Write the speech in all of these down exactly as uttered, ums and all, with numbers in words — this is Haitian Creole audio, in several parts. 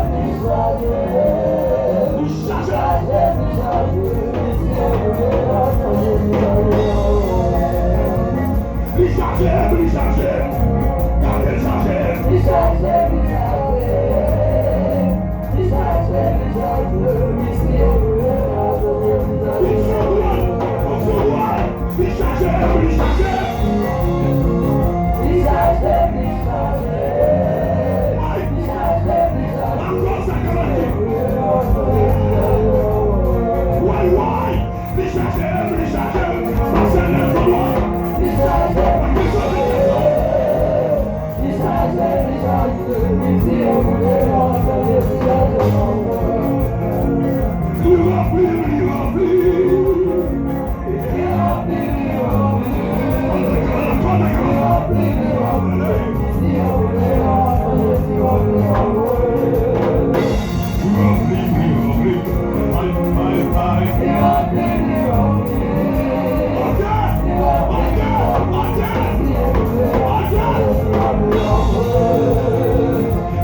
Li chaje, li chaje. Li chaje, li chaje. Gade l chaje. Li chaje, li chaje. Li chaje, li chaje. Li chaje, li chaje. Li chaje, li chaje. Li chaje, li chaje. Ankò sa k ap pase. Woy, woy. Li chaje, li chaje. Pase lè fò. Li chaje, li chaje. Li chaje, li chaje. Li ranpli, li ranpli.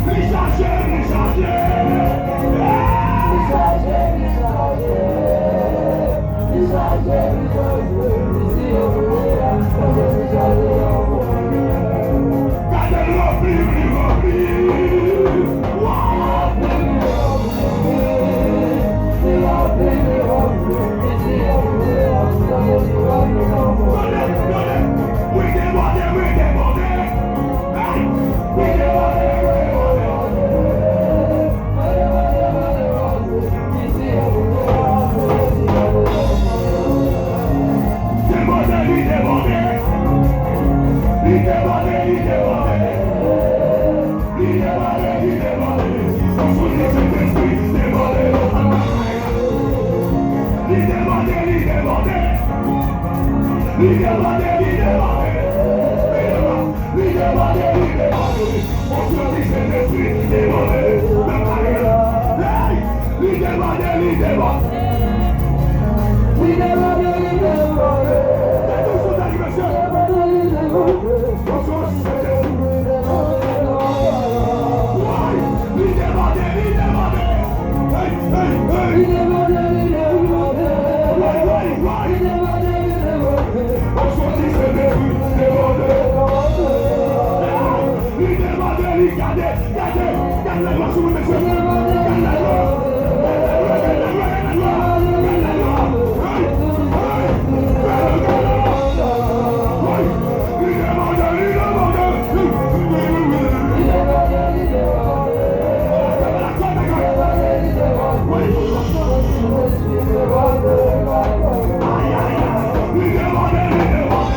Li chaje, li chaje. Li chaje, li chaje. Li chaje, li chaje. Gade l ranpli, li ranpli. Waw! Li ranpli, li ranpli. Li ranpli, li ranpli. Tande, tande. Wi, debòde, wi, debòde. Hey! Wi, debòde, wi, debòde. Debòde, li debòde. Li debòde, li debòde. Li debòde, li debòde. Konfwonte Sentespri, debòde. Li debòde, li debòde. Li debòde, li debòde. Li debòde, li debòde. Konfwonte Sentespri, debòde. Nan kay la. Hey! Li debòde, li debòde. Li debòde, li debòde. Gade yon soudad, mesye. Li debòde, li debòde. Woy! Li debòde, li debòde. Hey, hey, hey. Li debòde, li debòde. Woy, woy, woy. Li debòde, li debòde. Konfwonte Sentespri, debòde. Hey! Li debòde, li gade. Gade, gade lagwa sou mwen, mesye. Gade lagwa. Gade lagwa, gade lagwa, gade lagwa, gade lagwa. Hey, hey, gade lagwa, gade lagwa. Hey, li debòde, li debòde. Ay, ay, ay, li debòde, li debòde.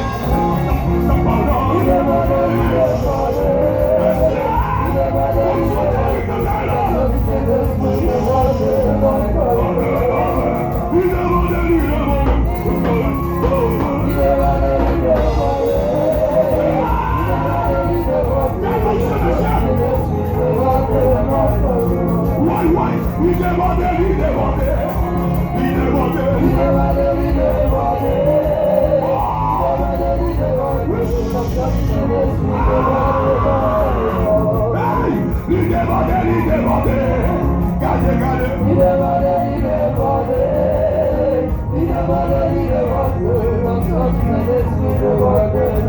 Woy, woy, li debòde, li debòde. Li debòde, li debòde, li debòde. Hey! Li debòde, li debòde. Gade, gade. Li debòde, li debòde. Li debòde, li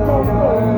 debòde.